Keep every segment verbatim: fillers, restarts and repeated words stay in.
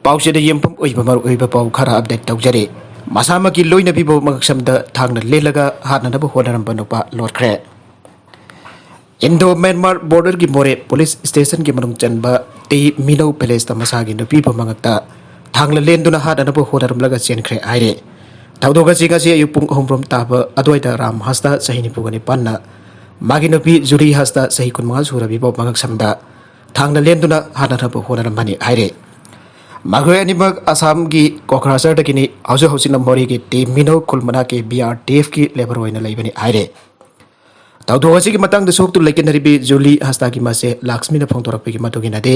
ꯄꯥꯎꯆꯦꯗ ꯌꯦꯡꯐꯝ ꯑꯣꯏꯕ ꯃꯔꯨꯑꯣꯏꯕ ꯄꯥꯎ ꯈꯔ ꯑꯞꯗꯦꯠ ꯇꯧꯖꯔꯤ꯫ ꯃꯁꯥꯃꯛꯀꯤ ꯂꯣꯏꯅꯕꯤꯕꯨ ꯃꯉꯛꯁꯝꯗ ꯊꯥꯡꯅ ꯂꯦꯜꯂꯒ ꯍꯥꯠꯅꯅꯕ ꯍꯣꯠꯅꯔꯝꯕ ꯅꯨꯄꯥ ꯂꯣꯠꯈ꯭ꯔꯦ꯫ ꯏꯟꯗꯣ ꯃ꯭ꯌꯥꯟꯃꯥꯔ ꯕꯣꯔꯗꯔꯒꯤ ꯃꯣꯔꯦ ꯄꯨꯂꯤꯁ ꯁ꯭ꯇꯦꯁꯟꯒꯤ ꯃꯅꯨꯡ ꯆꯟꯕ ꯇꯤ ꯃꯤꯅꯧ ꯄꯦꯂꯦꯁꯇ ꯃꯁꯥꯒꯤ ꯅꯨꯄꯤꯕꯨ ꯃꯉꯛꯇ ꯊꯥꯡꯅ ꯂꯦꯟꯗꯨꯅ ꯍꯥꯠꯅꯅꯕ ꯍꯣꯠꯅꯔꯝꯂꯒ ꯆꯦꯟꯈ꯭ꯔꯦ ꯍꯥꯏꯔꯦ꯫ ꯊꯧꯗꯣꯛ ꯑꯁꯤ ꯉꯁꯤ ꯑꯌꯨꯛ ꯄꯨꯡ ꯑꯍꯨꯝ ꯔꯣꯝ ꯇꯥꯕ ꯑꯗꯨꯋꯥꯏꯗ ꯔꯥꯝ ꯍꯥꯁꯇ ꯆꯍꯤ ꯅꯤꯐꯨꯒ ꯅꯤꯄꯥꯟꯅ ꯃꯥꯒꯤ ꯅꯨꯄꯤ ꯖꯨꯔꯤ ꯍꯥꯁꯇ ꯆꯍꯤ ꯀꯨꯟꯃꯉꯥ ꯁꯨꯔꯕꯤꯕꯨ ꯃꯉꯛꯁꯝꯗ ꯊꯥꯡꯅ ꯂꯦꯟꯗꯨꯅ ꯍꯥꯠꯅꯅꯕ ꯍꯣꯠꯅꯔꯝꯕꯅꯤ ꯍꯥꯏꯔꯦ꯫ ꯃꯈꯣꯏ ꯑꯅꯤꯃꯛ ꯑꯁꯥꯝꯒꯤ ꯀꯣꯀ꯭ꯔꯥꯖꯥꯔꯗꯒꯤꯅꯤ꯫ ꯍꯧꯖꯤꯛ ꯍꯧꯖꯤꯛꯅ ꯃꯣꯔꯦꯒꯤ ꯇꯤ ꯃꯤꯅꯧ ꯈꯨꯜ ꯃꯅꯥꯛꯀꯤ ꯕꯤ ꯑꯥꯔ ꯇꯤ ꯑꯦꯐꯀꯤ ꯂꯦꯕꯔ ꯑꯣꯏꯅ ꯂꯩꯕꯅꯤ ꯍꯥꯏꯔꯦ꯫ ꯊꯧꯗꯣꯛ ꯑꯁꯤꯒꯤ ꯃꯇꯥꯡꯗ ꯁꯣꯛꯇꯨꯅ ꯂꯩꯀꯟꯅꯔꯤꯕꯤ ꯖꯨꯂꯤ ꯍꯥꯁꯇꯥꯒꯤ ꯃꯆꯦ ꯂꯥꯛꯁꯃꯤꯅ ꯐꯣꯡꯗꯣꯔꯛꯄꯒꯤ ꯃꯇꯨꯡ ꯏꯟꯅꯗꯤ,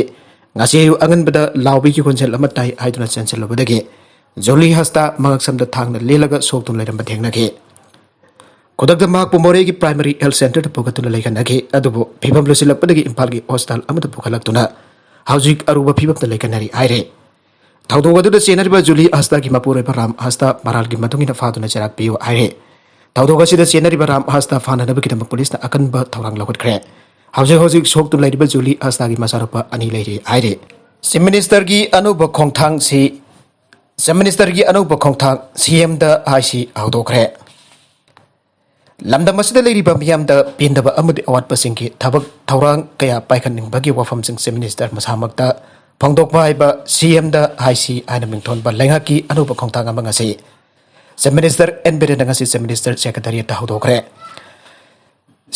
ꯉꯁꯤ ꯑꯌꯨꯛ ꯑꯉꯟꯕꯗ ꯂꯥꯎꯕꯤꯒꯤ ꯈꯣꯟꯖꯦꯜ ꯑꯃ ꯇꯥꯏ ꯍꯥꯏꯗꯨꯅ ꯆꯦꯟꯁꯤꯜꯂꯨꯕꯗꯒꯤ ꯖꯨꯂꯤ ꯍꯥꯁꯇꯥ ꯃꯉꯛꯁꯝꯗ ꯊꯥꯡꯅ ꯂꯦꯜꯂꯒ ꯁꯣꯛꯇꯨꯅ ꯂꯩꯔꯝꯕ ꯊꯦꯡꯅꯈꯤ꯫ ꯈꯨꯗꯛꯇ ꯃꯍꯥꯛꯄꯨ ꯃꯣꯔꯦꯒꯤ ꯄ꯭ꯔꯥꯏꯃꯔꯤ ꯍꯦꯜꯊ ꯁꯦꯟꯇꯔꯗ ꯄꯨꯈꯠꯇꯨꯅ ꯂꯩꯈꯠꯅꯈꯤ, ꯑꯗꯨꯕꯨ ꯐꯤꯕꯝ ꯂꯨꯁꯤꯜꯂꯛꯄꯗꯒꯤ ꯏꯝꯐꯥꯜꯒꯤ ꯍꯣꯁꯄꯤꯇꯥꯜ ꯑꯃꯗ ꯄꯨꯈꯠꯂꯛꯇꯨꯅ ꯍꯧꯖꯤꯛ ꯑꯔꯨꯕ ꯐꯤꯕꯝꯗ ꯂꯩꯈꯠꯅꯔꯤ ꯍꯥꯏꯔꯦ꯫ ꯊꯧꯗꯣꯛ ꯑꯗꯨꯗ ꯆꯦꯟꯅꯔꯤꯕ ꯖꯨꯂꯤ ꯍꯥꯁꯇꯥꯒꯤ ꯃꯄꯨꯔꯣꯏꯕ ꯔꯥꯝ ꯍꯥꯁꯇꯥ ꯃꯔꯥꯜꯒꯤ ꯃꯇꯨꯡ ꯏꯟꯅ ꯐꯥꯗꯨꯅ ꯆꯩꯔꯥꯛ ꯄꯤꯌꯨ ꯍꯥꯏꯔꯦ꯫ ꯊꯧꯗꯣꯛ ꯑꯁꯤꯗ ꯆꯦꯟꯅꯔꯤꯕ ꯔꯥꯝ ꯍꯥꯁꯇꯥ ꯐꯥꯅꯅꯕꯒꯤꯗꯃꯛ ꯄꯨꯂꯤꯁꯅ ꯑꯀꯟꯕ ꯊꯧꯔꯥꯡ ꯂꯧꯈꯠꯈ꯭ꯔꯦ꯫ ꯍꯧꯖꯤꯛ ꯍꯧꯖꯤꯛ ꯁꯣꯛꯇꯨꯅ ꯂꯩꯔꯤꯕ ꯖꯨꯂꯤ ꯍꯥꯁꯇꯥꯒꯤ ꯃꯆꯥꯅꯨꯄꯥ ꯑꯅꯤ ꯂꯩꯔꯤ ꯍꯥꯏꯔꯤ꯫ ꯆꯤꯐ ꯃꯤꯅꯤꯁꯇꯔꯒꯤ ꯑꯅꯧꯕ ꯈꯣꯡꯊꯥꯡꯁꯤ, ꯆꯤꯐ ꯃꯤꯅꯤꯁꯇꯔꯒꯤ ꯑꯅꯧꯕ ꯈꯣꯡꯊꯥꯡ ꯁꯤ ꯑꯦꯝꯗ ꯍꯥꯏꯁꯤ ꯍꯧꯗꯣꯛꯈ꯭ꯔꯦ꯫ ꯂꯝꯗꯝ ꯑꯁꯤꯗ ꯂꯩꯔꯤꯕ ꯃꯤꯌꯥꯝꯗ ꯄꯦꯟꯗꯕ ꯑꯃꯗꯤ ꯑꯋꯥꯠꯄꯁꯤꯡꯒꯤ ꯊꯕꯛ ꯊꯧꯔꯥꯡ ꯀꯌꯥ ꯄꯥꯏꯈꯠꯅꯤꯡꯕꯒꯤ ꯋꯥꯐꯝꯁꯤꯡ ꯆꯤꯐ ꯃꯤꯅꯤꯁꯇꯔ ꯃꯁꯥꯃꯛꯇ ꯐꯣꯡꯗꯣꯛꯄ ꯍꯥꯏꯕ ꯁꯤ ꯑꯦꯝꯗ ꯍꯥꯏꯁꯤ ꯍꯥꯏꯅ ꯃꯤꯡꯊꯣꯟꯕ ꯂꯩꯉꯥꯛꯀꯤ ꯑꯅꯧꯕ ꯈꯣꯡꯊꯥꯡ ꯑꯃ ꯉꯁꯤ ꯆꯤꯐ ꯃꯤꯅꯤꯁꯇꯔ ꯑꯦꯟ ꯕꯤꯔꯦꯟꯅ ꯉꯁꯤ ꯆꯤꯐ ꯃꯤꯅꯤꯁꯇꯔ ꯁꯦꯀ꯭ꯔꯦꯇꯔꯤꯌꯦꯠꯇ ꯍꯧꯗꯣꯛꯈ꯭ꯔꯦ꯫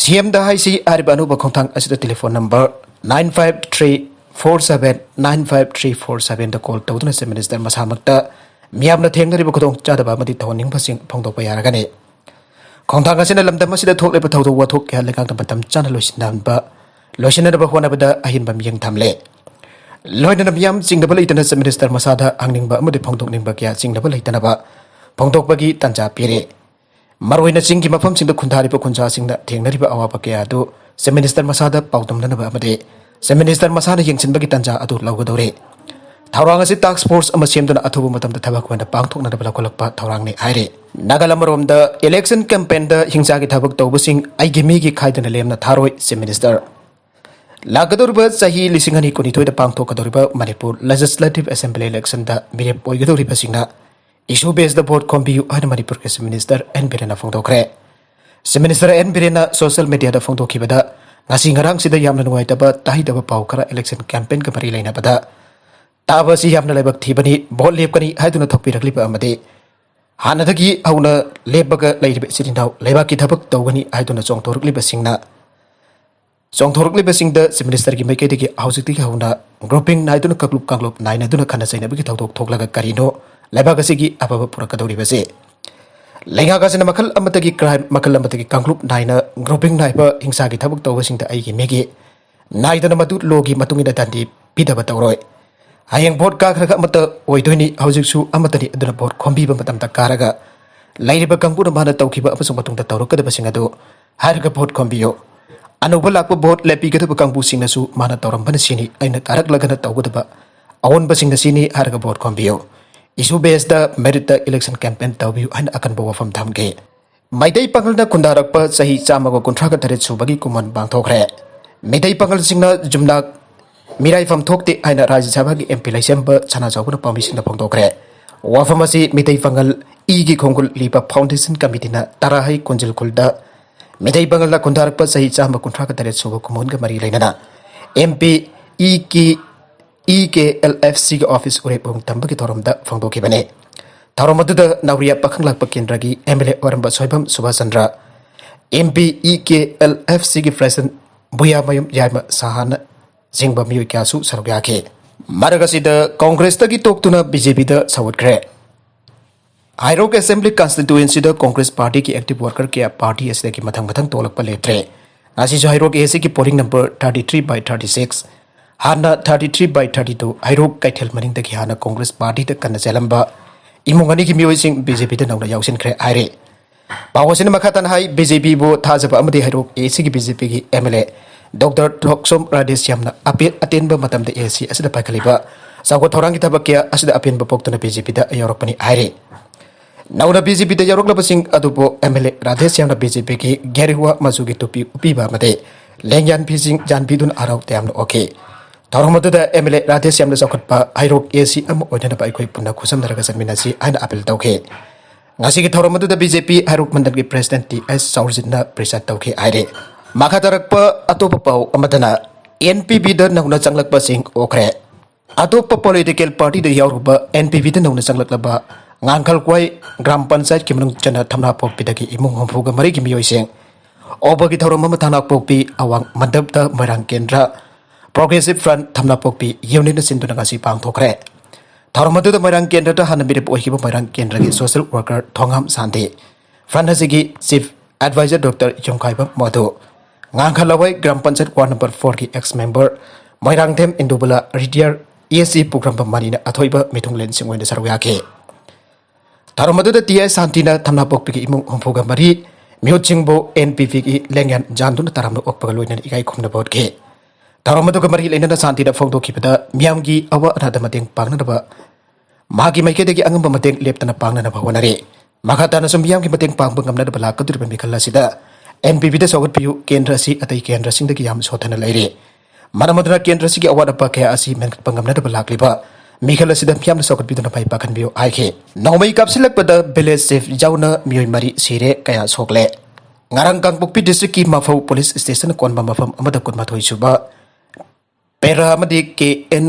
ꯁꯤ ꯑꯦꯝꯗ ꯍꯥꯏꯁꯤ ꯍꯥꯏꯔꯤꯕ ꯑꯅꯧꯕ ꯈꯣꯡꯊꯥꯡ ꯑꯁꯤꯗ telephone number nine five three four seven nine five three four sevenꯗ ꯀꯣꯜ ꯇꯧꯗꯨꯅ ꯆꯤꯐ ꯃꯤꯅꯤꯁꯇꯔ ꯃꯁꯥꯃꯛꯇ ꯃꯤꯌꯥꯝꯅ ꯊꯦꯡꯅꯔꯤꯕ ꯈꯨꯗꯣꯡꯆꯥꯗꯕ ꯑꯃꯗꯤ ꯇꯧꯍꯟꯅꯤꯡꯕꯁꯤꯡ ꯐꯣꯡꯗꯣꯛꯄ ꯌꯥꯔꯒꯅꯤ꯫ ꯈꯣꯡꯊꯥꯡ ꯑꯁꯤꯅ ꯂꯝꯗꯝ ꯑꯁꯤꯗ ꯊꯣꯛꯂꯤꯕ ꯊꯧꯗꯣꯛ ꯋꯥꯊꯣꯛ ꯀꯌꯥ ꯂꯩꯉꯥꯛꯅ ꯃꯇꯝ ꯆꯥꯅ ꯂꯣꯏꯁꯤꯟꯅꯕ, ꯂꯣꯏꯁꯤꯟꯅꯅꯕ ꯍꯣꯠꯅꯕꯗ ꯑꯍꯦꯟꯕ ꯃꯤꯠꯌꯦꯡ ꯊꯝꯂꯦ꯫ ꯂꯣꯏꯅꯅ ꯃꯤꯌꯥꯝ ꯆꯤꯡꯅꯕ ꯂꯩꯇꯅ ꯆꯤꯐ ꯃꯤꯅꯤꯁꯇꯔ ꯃꯁꯥꯗ ꯍꯪꯅꯤꯡꯕ ꯑꯃꯗꯤ ꯐꯣꯡꯗꯣꯛꯅꯤꯡꯕ ꯀꯌꯥ ꯆꯤꯡꯅꯕ ꯂꯩꯇꯅꯕ ꯐꯣꯡꯗꯣꯛꯄꯒꯤ ꯇꯥꯟꯖꯥ ꯄꯤꯔꯦ꯫ ꯃꯔꯨꯑꯣꯏꯅ ꯆꯤꯡꯒꯤ ꯃꯐꯝꯁꯤꯡꯗ ꯈꯨꯟꯗꯥꯔꯤꯕ ꯈꯨꯟꯖꯥꯁꯤꯡꯅ ꯊꯦꯡꯅꯔꯤꯕ ꯑꯋꯥꯕ ꯀꯌꯥ ꯑꯗꯨ ꯆꯤꯐ ꯃꯤꯅꯤꯁꯇꯔ ꯃꯁꯥꯗ ꯄꯥꯎꯗꯝꯅꯅꯕ ꯑꯃꯗꯤ ꯆꯤꯐ ꯃꯤꯅꯤꯁꯇꯔ ꯃꯁꯥꯅ ꯌꯦꯡꯁꯤꯟꯕꯒꯤ ꯇꯥꯟꯖꯥ ꯑꯗꯨ ꯂꯧꯒꯗꯧꯔꯤ꯫ ꯊꯧꯔꯥꯡ ꯑꯁꯤ ꯇꯥꯁꯛ ꯐꯣꯔꯁ ꯑꯃ ꯁꯦꯝꯗꯨꯅ ꯑꯊꯨꯕ ꯃꯇꯝꯗ ꯊꯕꯛ ꯑꯣꯏꯅ ꯄꯥꯡꯊꯣꯛꯅꯅꯕ ꯂꯧꯈꯠꯂꯛꯄ ꯊꯧꯔꯥꯡꯅꯤ ꯍꯥꯏꯔꯤ꯫ ꯅꯥꯒꯜ ꯑꯃꯔꯣꯝꯗ ꯏꯂꯦꯛꯁꯟ ꯀꯦꯝꯄꯦꯟꯗ ꯍꯤꯡꯁꯥꯒꯤ ꯊꯕꯛ ꯇꯧꯕꯁꯤꯡ ꯑꯩꯒꯤ ꯃꯤꯒꯤ ꯈꯥꯏꯗꯅ ꯂꯦꯝꯅ ꯊꯥꯔꯣꯏ, ꯆꯤꯐ ꯃꯤꯅꯤꯁꯇꯔ꯫ ꯂꯥꯛꯀꯗꯧꯔꯤꯕ ꯆꯍꯤ ꯂꯤꯁꯤꯡ ꯑꯅꯤ ꯀꯨꯟꯅꯤꯊꯣꯏꯗ ꯄꯥꯡꯊꯣꯛꯀꯗꯧꯔꯤꯕ ꯃꯅꯤꯄꯨꯔ Legislative Assembly election ꯗ ꯃꯤꯔꯦꯞ ꯑꯣꯏꯒꯗꯧꯔꯤꯕꯁꯤꯡꯅ issue base ꯗ vote ꯈꯣꯝꯕꯤꯌꯨ ꯍꯥꯏꯅ ꯃꯅꯤꯄꯨꯔꯒꯤ Chief Minister ꯑꯦꯟ ꯕꯤꯔꯦꯟꯅ ꯐꯣꯡꯗꯣꯛꯈ꯭ꯔꯦ꯫ Chief Minister ꯑꯦꯟ ꯕꯤꯔꯦꯟꯅ social media ꯗ ꯐꯣꯡꯗꯣꯛꯈꯤꯕꯗ, ꯉꯁꯤ ꯉꯔꯥꯡꯁꯤꯗ ꯌꯥꯝꯅ ꯅꯨꯡꯉꯥꯏꯇꯕ ꯇꯥꯍꯩꯗꯕ ꯄꯥꯎ ꯈꯔ election campaign ꯒ ꯃꯔꯤ ꯂꯩꯅꯕꯗ ꯇꯥꯕ ꯑꯁꯤ ꯌꯥꯝꯅ ꯂꯥꯏꯕꯛ ꯊꯤꯕꯅꯤ, vote ꯂꯦꯞꯀꯅꯤ ꯍꯥꯏꯗꯨꯅ ꯊꯣꯛꯄꯤꯔꯛꯂꯤꯕ ꯑꯃꯗꯤ ꯍꯥꯟꯅꯗꯒꯤ ꯍꯧꯅ ꯂꯦꯞꯄꯒ ꯂꯩꯔꯤꯕ ꯏꯆꯤꯜ ꯏꯅꯥꯎ ꯂꯩꯕꯥꯛꯀꯤ ꯊꯕꯛ ꯇꯧꯒꯅꯤ ꯍꯥꯏꯗꯨꯅ ꯆꯣꯡꯊꯣꯔꯛꯂꯤꯕꯁꯤꯡꯅ, ꯆꯣꯡꯊꯣꯔꯛꯂꯤꯕꯁꯤꯡꯗ Chief Minister ꯒꯤ ꯃꯥꯏꯀꯩꯗꯒꯤ ꯍꯧꯖꯤꯛꯇꯒꯤ ꯍꯧꯅ grouping ꯅꯥꯏꯗꯨꯅ, ꯀꯥꯡꯂꯨꯞ ꯀꯥꯡꯂꯨꯞ ꯅꯥꯏꯅꯗꯨꯅ ꯈꯠꯅ ꯆꯩꯅꯕꯒꯤ ꯊꯧꯗꯣꯛ ꯊꯣꯛꯂꯒ ꯀꯔꯤꯅꯣ ꯂꯩꯕꯥꯛ ꯑꯁꯤꯒꯤ ꯑꯐꯕ ꯄꯨꯔꯛꯀꯗꯧꯔꯤꯕꯁꯦ? ꯂꯩꯉꯥꯛ ꯑꯁꯤꯅ ꯃꯈꯜ ꯑꯃꯠꯇꯒꯤ crime, ꯃꯈꯜ ꯑꯃꯠꯇꯒꯤ ꯀꯥꯡꯂꯨꯞ ꯅꯥꯏꯅ grouping ꯅꯥꯏꯕ ꯍꯤꯡꯁꯥꯒꯤ ꯊꯕꯛ ꯇꯧꯕꯁꯤꯡꯗ ꯑꯩꯒꯤ ꯃꯤꯒꯤ ꯅꯥꯏꯗꯅ ꯃꯗꯨ law ꯒꯤ ꯃꯇꯨꯡ ꯏꯟꯅ ꯗꯟꯗꯤ ꯄꯤꯗꯕ ꯇꯧꯔꯣꯏ꯫ ꯍꯌꯦꯡ vote ꯀꯥꯈ꯭ꯔꯒ ꯑꯃꯠꯇ ꯑꯣꯏꯗꯣꯏꯅꯤ, ꯍꯧꯖꯤꯛꯁꯨ ꯑꯃꯠꯇꯅꯤ, ꯑꯗꯨꯅ vote ꯈꯣꯝꯕꯤꯕ ꯃꯇꯝꯗ ꯀꯥꯔꯒ ꯂꯩꯔꯤꯕ ꯀꯥꯡꯕꯨꯅ ꯃꯥꯅ ꯇꯧꯈꯤꯕ ꯑꯃꯁꯨꯡ ꯃꯇꯨꯡꯗ ꯇꯧꯔꯛꯀꯗꯕꯁꯤꯡ ꯑꯗꯨ ꯍꯥꯏꯔꯒ vote ꯈꯣꯝꯕꯤꯌꯨ꯫ ꯑꯅꯧꯕ ꯂꯥꯛꯄ vote ꯂꯦꯞꯄꯤꯒꯗꯕ ꯀꯥꯡꯕꯨꯁꯤꯡꯅꯁꯨ ꯃꯥꯅ ꯇꯧꯔꯝꯕꯅ ꯁꯤꯅꯤ, ꯑꯩꯅ ꯀꯥꯔꯛꯂꯒꯅ ꯇꯧꯒꯗꯕ ꯑꯑꯣꯟꯕꯁꯤꯡꯅ ꯁꯤꯅꯤ ꯍꯥꯏꯔꯒ vote ꯈꯣꯝꯕꯤꯌꯨ꯫ Issue base ꯗ, merit ꯇ election campaign ꯇꯧꯕꯤꯌꯨ ꯍꯥꯏꯅ ꯑꯀꯟꯕ ꯋꯥꯐꯝ ꯊꯝꯈꯤ꯫ ꯃꯩꯇꯩ ꯄꯥꯉꯜꯅ ꯈꯨꯟꯗꯥꯔꯛꯄ ꯆꯍꯤ ꯆꯥꯝꯃꯒ ꯀꯨꯟꯊ꯭ꯔꯥꯒ ꯇꯔꯦꯠ ꯁꯨꯕꯒꯤ ꯀꯨꯝꯑꯣꯟ ꯄꯥꯡꯊꯣꯛꯈ꯭ꯔꯦ꯫ ꯃꯩꯇꯩ ꯄꯥꯉꯜꯁꯤꯡꯅ ꯌꯨꯝꯅꯥꯛ ꯃꯤꯔꯥꯏꯐꯝ ꯊꯣꯛꯇꯦ ꯍꯥꯏꯅ ꯔꯥꯖ꯭ꯌ ꯁꯚꯥꯒꯤ M P ꯂꯩꯁꯦꯝꯕ ꯁꯅꯥꯖꯥꯎꯕꯅ ꯄꯥꯎꯃꯤꯁꯤꯡꯗ ꯐꯣꯡꯗꯣꯛꯈ꯭ꯔꯦ꯫ ꯋꯥꯐꯝ ꯑꯁꯤ ꯃꯤꯇꯩ ꯄꯥꯉꯜ ꯏꯒꯤ ꯈꯣꯡꯒꯨꯜ ꯂꯤꯕ Foundation Committee ꯅ ꯇꯔꯥꯍꯩ ꯀꯣꯟꯖꯤꯜ ꯈꯨꯜꯗ ꯃꯤꯇꯩ ꯄꯥꯉꯜꯅ ꯈꯨꯟꯗꯥꯔꯛꯄ ꯆꯍꯤ ꯆꯥꯝꯃ ꯀꯨꯟꯊ꯭ꯔꯥꯒ ꯇꯔꯦꯠ ꯁꯨꯕ ꯀꯨꯝꯑꯣꯟꯒ ꯃꯔꯤ ꯂꯩꯅꯅ M P E K, E K L F C ꯒꯤ office ꯎꯔꯦꯞ ꯎꯔꯨꯝ ꯇꯝꯕꯒꯤ ꯊꯧꯔꯝꯗ ꯐꯣꯡꯗꯣꯛꯈꯤꯕꯅꯤ꯫ ꯊꯧꯔꯝ ꯑꯗꯨꯗ ꯅꯥꯎꯔꯤꯌꯥ ꯄꯥꯈꯪ ꯂꯥꯛꯄ ꯀꯦꯟꯗ꯭ꯔꯒꯤ M L A ꯑꯣꯏꯔꯝꯕ Soibam Subhas Chandra, M P E K L F C ꯒꯤ President ꯕꯨꯌꯥꯃꯌꯨꯝ ꯌꯥꯏꯃ ꯁꯍꯥꯅ ꯆꯤꯡꯕ ꯃꯤꯑꯣꯏ ꯀꯌꯥꯁꯨ ꯁꯔꯨꯛ ꯌꯥꯈꯤ꯫ ꯃꯔꯛ ꯑꯁꯤꯗ Congress ꯇꯒꯤ ꯇꯣꯛꯇꯨꯅ B J P ꯗ ꯁꯧꯒꯠꯈ꯭ꯔꯦ꯫ ꯍꯩꯔꯣꯛ Assembly Constituency ꯗ Congress Party ꯒꯤ active worker ꯀꯌꯥ party ꯑꯁꯤꯗꯒꯤ ꯃꯊꯪ ꯃꯊꯪ ꯇꯣꯛꯂꯛꯄ ꯂꯦꯞꯇ꯭ꯔꯦ꯫ ꯉꯁꯤꯁꯨ ꯍꯩꯔꯣꯛ A C ꯒꯤ polling number thirty three by thirty six, ꯍꯥꯟꯅ thirty three by thirty two, ꯍꯩꯔꯣꯛ ꯀꯩꯊꯦꯜ ꯃꯅꯤꯡꯗꯒꯤ ꯍꯥꯟꯅ Congress Party ꯗ ꯀꯟꯅ ꯆꯦꯜꯂꯝꯕ ꯏꯃꯨꯡ ꯑꯅꯤꯒꯤ ꯃꯤꯑꯣꯏꯁꯤꯡ B J P ꯗ ꯅꯧꯅ ꯌꯥꯎꯁꯤꯟꯈ꯭ꯔꯦ ꯍꯥꯏꯔꯤ꯫ ꯄꯥꯎ ꯑꯁꯤꯅ ꯃꯈꯥ ꯇꯥꯅ ꯍꯥꯏ, B J P ꯕꯨ ꯊꯥꯖꯕ ꯑꯃꯗꯤ ꯍꯩꯔꯣꯛ A C ꯒꯤ BJ P ꯒꯤ M L A Doctor ꯊꯣꯛꯆꯣꯝ ꯔꯥꯙꯦꯁ꯭ꯌꯥꯝꯅ ꯑꯄꯦ-, ꯑꯇꯦꯟꯕ ꯃꯇꯝꯗ A C ꯑꯁꯤꯗ ꯄꯥꯏꯈꯠꯂꯤꯕ ꯆꯥꯎꯈꯠ ꯊꯧꯔꯥꯡꯒꯤ ꯊꯕꯛ ꯀꯌꯥ ꯑꯁꯤꯗ ꯑꯄꯦꯟꯕ ꯄꯣꯛꯇꯨꯅ B J P ꯗ ꯌꯥꯎꯔꯛꯄꯅꯤ ꯍꯥꯏꯔꯤ꯫ ꯅꯧꯅ B J P ꯗ ꯌꯥꯎꯔꯛꯂꯕꯁꯤꯡ ꯑꯗꯨꯕꯨ M L A ꯔꯥꯙꯦꯁ꯭ꯌꯥꯝꯅ B J P ꯒꯤ ꯒꯦꯔꯨꯋꯥ ꯃꯆꯨꯒꯤ ꯇꯨꯄꯤ ꯎꯞꯄꯤꯕ ꯑꯃꯗꯤ ꯂꯦꯡꯌꯥꯟ ꯐꯤꯁꯤꯡ ꯌꯥꯟꯕꯤꯗꯨꯅ ꯍꯔꯥꯎ ꯇꯌꯥꯝꯅ ꯑꯣꯛꯈꯤ꯫ ꯊꯧꯔꯝ ꯑꯗꯨꯗ ꯑꯦꯝ ꯑꯦꯜ ꯑꯦ ꯔꯥꯙꯦꯁ꯭ꯌꯥꯝꯅ ꯆꯥꯎꯈꯠꯄ ꯍꯩꯔꯣꯛ ꯑꯦ ꯁꯤ ꯑꯃ ꯑꯣꯏꯅꯅꯕ ꯑꯩꯈꯣꯏ ꯄꯨꯟꯅ ꯈꯨꯠꯁꯝꯅꯔꯒ ꯆꯠꯃꯤꯟꯅꯁꯤ ꯍꯥꯏꯅ ꯑꯥꯄꯤꯜ ꯇꯧꯈꯤ꯫ ꯉꯁꯤꯒꯤ ꯊꯧꯔꯝ ꯑꯗꯨꯗ ꯕꯤ ꯖꯦ ꯄꯤ ꯍꯩꯔꯣꯛ ꯃꯟꯗꯜꯒꯤ ꯄ꯭ꯔꯦꯁꯤꯗꯦꯟꯠ ꯇꯤ ꯑꯦꯁ ꯆꯥꯎꯔꯖꯤꯠꯅ ꯄ꯭ꯔꯤꯁꯥꯏꯗ ꯇꯧꯈꯤ ꯍꯥꯏꯔꯤ꯫ ꯃꯈꯥ ꯇꯥꯔꯛꯄ ꯑꯇꯣꯞꯄ ꯄꯥꯎ ꯑꯃꯗꯅ, ꯑꯦꯟ ꯄꯤ ꯕꯤꯗ ꯅꯧꯅ ꯆꯪꯂꯛꯄꯁꯤꯡ ꯑꯣꯛꯈ꯭ꯔꯦ꯫ ꯑꯇꯣꯞꯄ ꯄꯣꯂꯤꯇꯤꯀꯦꯜ ꯄꯥꯔꯇꯤꯗ ꯌꯥꯎꯔꯨꯕ ꯑꯦꯟ ꯄꯤ ꯕꯤꯗ ꯅꯧꯅ ꯆꯪꯂꯛꯂꯕ ꯉꯥꯡꯈꯜ ꯀ꯭ꯋꯥꯏ ꯒ꯭ꯔꯥꯝ ꯄꯟꯆꯥꯌꯠꯀꯤ ꯃꯅꯨꯡ ꯆꯟꯅ ꯊꯝꯅꯥꯄꯣꯛꯄꯤꯗꯒꯤ ꯏꯃꯨꯡ ꯍꯨꯝꯐꯨꯒ ꯃꯔꯤꯒꯤ ꯃꯤꯑꯣꯏꯁꯤꯡ ꯑꯣꯛꯄꯒꯤ ꯊꯧꯔꯝ ꯑꯃ ꯊꯝꯅꯥꯄꯣꯛꯄꯤ ꯑꯋꯥꯡ ꯃꯟꯗꯞꯇ ꯃꯣꯏꯔꯥꯡ ꯀꯦꯟꯗ꯭ꯔ ꯄ꯭ꯔꯣꯒ꯭ꯔꯦꯁꯤꯚ ꯐ꯭ꯔꯟꯠ ꯊꯝꯅꯥꯄꯣꯛꯄꯤ ꯌꯨꯅꯤꯠꯅ ꯁꯤꯟꯗꯨꯅ ꯉꯁꯤ ꯄꯥꯡꯊꯣꯛꯈ꯭ꯔꯦ꯫ ꯊꯧꯔꯝ ꯑꯗꯨꯗ ꯃꯣꯏꯔꯥꯡ ꯀꯦꯟꯗ꯭ꯔꯗ ꯍꯥꯟꯅ ꯃꯤꯔꯦꯞ ꯑꯣꯏꯈꯤꯕ ꯃꯣꯏꯔꯥꯡ ꯀꯦꯟꯗ꯭ꯔꯒꯤ social worker Thongam Shanti, front ꯑꯁꯤꯒꯤ chief adviser doctor Yumkhaibam Modu, Ngangkhalawai gram panchayat ward number ꯐꯣꯔꯒꯤ ex member Moirangthem Indubala, retired A C Pukhrambam ꯃꯅꯤꯅ ꯑꯊꯣꯏꯕ ꯃꯤꯊꯨꯡꯂꯦꯟꯁꯤꯡ ꯑꯣꯏꯅ ꯁꯔꯨꯛ ꯌꯥꯈꯤ꯫ ꯊꯧꯔꯝ ꯑꯗꯨꯗ ꯇꯤ ꯑꯥꯏ ꯁꯥꯟꯇꯤꯅ ꯊꯝꯅꯥꯄꯣꯛꯄꯤꯒꯤ ꯏꯃꯨꯡ ꯍꯨꯝꯐꯨꯒ ꯃꯔꯤ, ꯃꯤꯍꯨꯠꯁꯤꯡꯕꯨ ꯑꯦꯟ ꯄꯤ ꯄꯤꯒꯤ ꯂꯦꯡꯌꯥꯟ ꯌꯥꯟꯗꯨꯅ ꯇꯔꯥꯝꯅ ꯑꯣꯛꯄꯒ ꯂꯣꯏꯅꯅ ꯏꯀꯥꯏ ꯈꯨꯝꯅꯕ ꯎꯠꯈꯤ꯫ ꯊꯧꯔꯝ ꯑꯗꯨꯒ ꯃꯔꯤ ꯂꯩꯅꯅ ꯁꯥꯟꯇꯤꯅ ꯐꯣꯡꯗꯣꯛꯈꯤꯕꯗ, ꯃꯤꯌꯥꯝꯒꯤ ꯑꯋꯥ ꯑꯅꯥꯗ ꯃꯇꯦꯡ ꯄꯥꯡꯅꯅꯕ ꯃꯍꯥꯛꯀꯤ ꯃꯥꯏꯀꯩꯗꯒꯤ ꯑꯉꯝꯕ ꯃꯇꯦꯡ ꯂꯦꯞꯇꯅ ꯄꯥꯡꯅꯅꯕ ꯍꯣꯠꯅꯔꯤ꯫ ꯃꯈꯥ ꯇꯥꯅꯁꯨ ꯃꯤꯌꯥꯝꯒꯤ ꯃꯇꯦꯡ ꯄꯥꯡꯕ ꯉꯝꯅꯅꯕ ꯂꯥꯛꯀꯗꯧꯔꯤꯕ ꯃꯤꯈꯜ ꯑꯁꯤꯗ ꯑꯦꯟ ꯄꯤ ꯕꯤꯗ ꯆꯥꯎꯈꯠꯄꯤꯌꯨ, ꯀꯦꯟꯗ꯭ꯔ ꯑꯁꯤ ꯑꯇꯩ ꯀꯦꯟꯗ꯭ꯔꯁꯤꯡꯗꯒꯤ ꯌꯥꯝ ꯁꯣꯠꯊꯅ ꯂꯩꯔꯤ꯫ ꯃꯔꯝ ꯑꯗꯨꯅ ꯀꯦꯟꯗ꯭ꯔ ꯑꯁꯤꯒꯤ ꯑꯋꯥꯠ ꯑꯄꯥ ꯀꯌꯥ ꯑꯁꯤ ꯃꯦꯟꯈꯠꯄ ꯉꯝꯅꯅꯕ ꯂꯥꯛꯂꯤꯕ ꯃꯤꯈꯜ ꯑꯁꯤꯗ ꯃꯤꯌꯥꯝꯅ ꯆꯥꯎꯈꯠꯄꯤꯗꯨꯅ ꯃꯥꯏ ꯄꯥꯛꯍꯟꯕꯤꯌꯨ ꯍꯥꯏꯈꯤ꯫ ꯅꯣꯡꯃꯩ ꯀꯥꯞꯁꯤꯜꯂꯛꯄꯗ ꯚꯤꯂꯦꯖ ꯆꯤꯐ ꯌꯥꯎꯅ ꯃꯤꯑꯣꯏ ꯃꯔꯤ ꯁꯤꯔꯦ, ꯀꯌꯥ ꯁꯣꯛꯂꯦ꯫ ꯉꯔꯥꯡ ꯀꯥꯡꯄꯣꯛꯄꯤ ꯗꯤꯁꯇ꯭ꯔꯤꯛꯀꯤ ꯃꯐꯧ ꯄꯨꯂꯤꯁ ꯁ꯭ꯇꯦꯁꯟ ꯀꯣꯟꯕ ꯃꯐꯝ ꯑꯃꯗ ꯀꯨꯟꯃꯥꯊꯣꯏ ꯁꯨꯕ ꯄꯦꯔꯥ ꯑꯃꯗꯤ ꯀꯦ ꯑꯦꯟ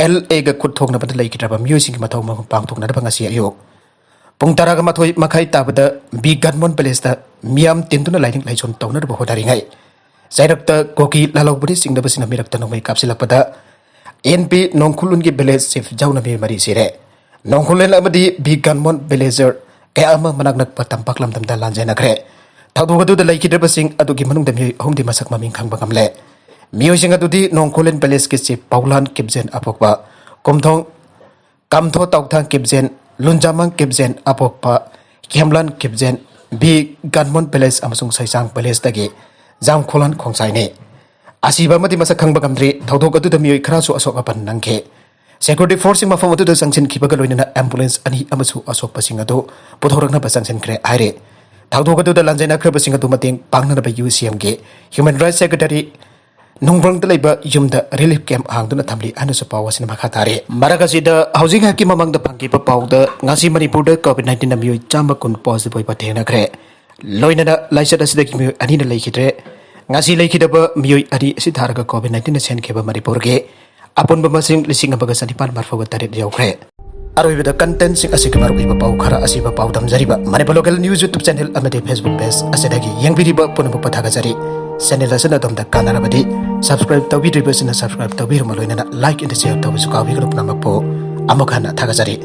ꯑꯦꯜ ꯑꯦꯒ ꯈꯨꯠ ꯊꯣꯛꯅꯕꯗ ꯂꯩꯈꯤꯗ꯭ꯔꯕ ꯃꯤꯑꯣꯏꯁꯤꯡꯒꯤ ꯃꯊꯧ ꯃꯉꯝ ꯄꯥꯡꯊꯣꯛꯅꯅꯕ ꯉꯁꯤ ꯑꯌꯨꯛ ꯄꯨꯡ ꯇꯔꯥꯒ ꯃꯥꯊꯣꯏ ꯃꯈꯥꯏ ꯇꯥꯕꯗ ꯕꯤ ꯒꯟꯃꯣꯟ ꯄꯦꯂꯦꯁꯇ ꯃꯤꯌꯥꯝ ꯇꯤꯟꯗꯨꯅ ꯂꯥꯏꯅꯤꯡ ꯂꯥꯏꯁꯣꯟ ꯇꯧꯅꯅꯕ ꯍꯣꯠꯅꯔꯤꯉꯩ, ꯆꯩꯔꯛꯇ ꯀꯨꯀꯤ ꯂꯥꯜꯍꯧꯕꯅꯆꯤꯡꯕꯁꯤꯡꯅ ꯃꯤꯔꯛꯇ ꯅꯣꯡꯃꯩ ꯀꯥꯞꯁꯤꯜꯂꯛꯄꯗ ꯑꯦꯟ ꯄꯤ ꯅꯣꯡꯈꯨꯂꯨꯟꯒꯤ ꯚꯤꯂꯦꯖ ꯆꯤꯐ ꯌꯥꯎꯅ ꯃꯤꯑꯣꯏ ꯃꯔꯤ ꯁꯤꯔꯦ꯫ ꯅꯣꯡꯈꯨꯂꯦꯟ ꯑꯃꯗꯤ ꯕꯤ ꯒꯟꯃꯣꯟ ꯚꯤꯂꯦꯖꯔ ꯀꯌꯥ ꯑꯃ ꯃꯅꯥꯛ ꯅꯛꯄ ꯇꯝꯄꯥꯛ ꯂꯝꯗꯝꯗ ꯂꯥꯟꯖꯦꯟꯅꯈ꯭ꯔꯦ꯫ ꯊꯧꯗꯣꯛ ꯑꯗꯨꯗ ꯂꯩꯈꯤꯗ꯭ꯔꯕꯁꯤꯡ ꯑꯗꯨꯒꯤ ꯃꯅꯨꯡꯗ ꯃꯤꯑꯣꯏ ꯑꯍꯨꯝꯗꯤ ꯃꯁꯛ ꯃꯃꯤꯡ ꯈꯪꯕ ꯉꯝꯂꯦ꯫ ꯃꯤꯑꯣꯏꯁꯤꯡ ꯑꯗꯨꯗꯤ ꯅꯣꯡꯈꯨꯂꯦꯟ ꯚꯤꯂꯦꯖꯀꯤ ꯆꯤꯐ ꯄꯥꯎꯂꯥꯟ ꯀꯤꯞꯖꯦꯟ ꯑꯄꯣꯛꯄ, ꯀꯨꯝꯊꯣꯡ ꯀꯝꯊꯣ ꯇꯥꯎꯊꯥꯡ ꯀꯤꯞꯖꯦꯟ, ꯂꯨꯟꯖꯥꯃꯥꯡ ꯀꯤꯞꯖꯦꯟ ꯑꯄꯣꯛꯄ, ꯀꯤꯍꯦꯝꯂꯥꯟ ꯀꯤꯞꯖꯦꯟ, ꯕꯤ ꯒꯟꯃꯣꯟ ꯚꯤꯂꯦꯖ ꯑꯃꯁꯨꯡ ꯁꯩꯁꯥꯡ ꯚꯤꯂꯦꯖꯇꯒꯤ ꯖꯥꯝꯈꯣꯂꯥꯟ ꯈꯣꯡꯁꯥꯏꯅꯤ꯫ ꯑꯁꯤꯕ ꯑꯃꯗꯤ ꯃꯁꯛ ꯈꯪꯕ ꯉꯝꯗ꯭ꯔꯤ꯫ ꯊꯧꯗꯣꯛ ꯑꯗꯨꯗ ꯃꯤꯑꯣꯏ ꯈꯔꯁꯨ ꯑꯁꯣꯛ ꯑꯄꯟ ꯅꯪꯈꯤ꯫ ꯁꯦꯀ꯭ꯌꯨꯔꯤꯇꯤ ꯐꯣꯔꯁꯁꯤꯡ ꯃꯐꯝ ꯑꯗꯨꯗ ꯆꯪꯁꯤꯟꯈꯤꯕꯒ ꯂꯣꯏꯅꯅ ꯑꯦꯝꯕꯨꯂꯦꯟꯁ ꯑꯅꯤ ꯑꯃꯁꯨ ꯑꯁꯣꯛꯄꯁꯤꯡ ꯑꯗꯨ ꯄꯨꯊꯣꯔꯛꯅꯕ ꯆꯪꯁꯤꯟꯈ꯭ꯔꯦ ꯍꯥꯏꯔꯤ꯫ ꯊꯧꯗꯣꯛ ꯑꯗꯨꯗ ꯂꯥꯟꯖꯦꯟꯅꯈ꯭ꯔꯕꯁꯤꯡ ꯑꯗꯨ ꯃꯇꯦꯡ ꯄꯥꯡꯅꯅꯕ ꯌꯨ ꯁꯤ ꯑꯦꯝꯒꯤ ꯍ꯭ꯌꯨꯃꯦꯟ ꯔꯥꯏꯠꯁ ꯁꯦꯀ꯭ꯔꯦꯇꯔꯤ ꯅꯨꯡꯕ꯭ꯔꯪꯗ ꯂꯩꯕ ꯌꯨꯝꯗ ꯔꯤꯂꯤꯐ ꯀꯦꯝꯞ ꯍꯥꯡꯗꯨꯅ ꯊꯝꯂꯤ ꯍꯥꯏꯅꯁꯨ ꯄꯥꯎ ꯑꯁꯤꯅ ꯃꯈꯥ ꯇꯥꯔꯤ꯫ ꯃꯔꯛ ꯑꯁꯤꯗ ꯍꯧꯖꯤꯛ ꯉꯥꯏꯍꯥꯛꯀꯤ ꯃꯃꯥꯡꯗ ꯐꯪꯈꯤꯕ ꯄꯥꯎꯗ ꯉꯁꯤ ꯃꯅꯤꯄꯨꯔꯗ ꯀꯣꯚꯤꯗ ꯅꯥꯏꯟꯇꯤꯟꯅ ꯃꯤꯑꯣꯏ ꯆꯥꯝꯃ ꯀꯨꯟ ꯄꯣꯖꯤꯇꯤꯚ ꯑꯣꯏꯕ ꯊꯦꯡꯅꯈ꯭ꯔꯦ꯫ ꯂꯣꯏꯅꯅ ꯂꯥꯏꯆꯠ ꯑꯁꯤꯗꯒꯤ ꯃꯤꯑꯣꯏ ꯑꯅꯤꯅ ꯂꯩꯈꯤꯗ꯭ꯔꯦ꯫ ꯉꯁꯤ ꯂꯩꯈꯤꯗꯕ ꯃꯤꯑꯣꯏ ꯑꯅꯤ ꯑꯁꯤ ꯊꯥꯔꯒ ꯀꯣꯚꯤꯗ ꯅꯥꯏꯟꯇꯤꯟꯅ ꯁꯦꯟꯈꯤꯕ ꯃꯅꯤꯄꯨꯔꯒꯤ ꯑꯄꯨꯟꯕ ꯃꯁꯤꯡ ꯂꯤꯁꯤꯡ ꯑꯃꯒ ꯆꯅꯤꯄꯥꯟ ꯃꯔꯤꯐꯨꯒ ꯇꯔꯦꯠ ꯌꯧꯈ꯭ꯔꯦ꯫ ꯑꯔꯣꯏꯕꯗ ꯀꯟꯇꯦꯟꯁꯤꯡ ꯑꯁꯤꯒꯤ ꯃꯔꯨꯑꯣꯏꯕ ꯄꯥꯎ ꯈꯔ ꯑꯁꯤꯕ ꯄꯥꯎꯗꯝꯖꯔꯤꯕ Manipur local news YouTube channel ꯑꯃꯗꯤ ꯐꯦꯁꯕꯨꯛ ꯄꯦꯖ ꯑꯁꯤꯗꯒꯤ ꯌꯦꯡꯕꯤꯔꯤꯕ ꯄꯨꯝꯅꯃꯛꯄꯨ ꯊꯥꯒꯠꯆꯔꯤ꯫ ꯆꯦꯅꯦꯜ ꯑꯁꯤꯅ ꯑꯗꯣꯝꯗ ꯀꯥꯟꯅꯔꯕꯗꯤ ꯁꯕꯁꯀ꯭ꯔꯥꯏꯕ ꯇꯧꯕꯤꯗ꯭ꯔꯤꯕꯁꯤꯅ ꯁꯕꯁꯀ꯭ꯔꯥꯏꯕ ꯇꯧꯕꯤꯔꯨꯕ ꯂꯣꯏꯅꯅ ꯂꯥꯏꯛ ꯑꯦꯟ ꯁꯤꯌꯔ ꯇꯧꯕꯁꯨ ꯀꯥꯎꯕꯤꯒꯅꯨ꯫ ꯄꯨꯝꯅꯃꯛꯄꯨ ꯑꯃꯨꯛ ꯍꯟꯅ ꯊꯥꯒꯠꯆꯔꯤ꯫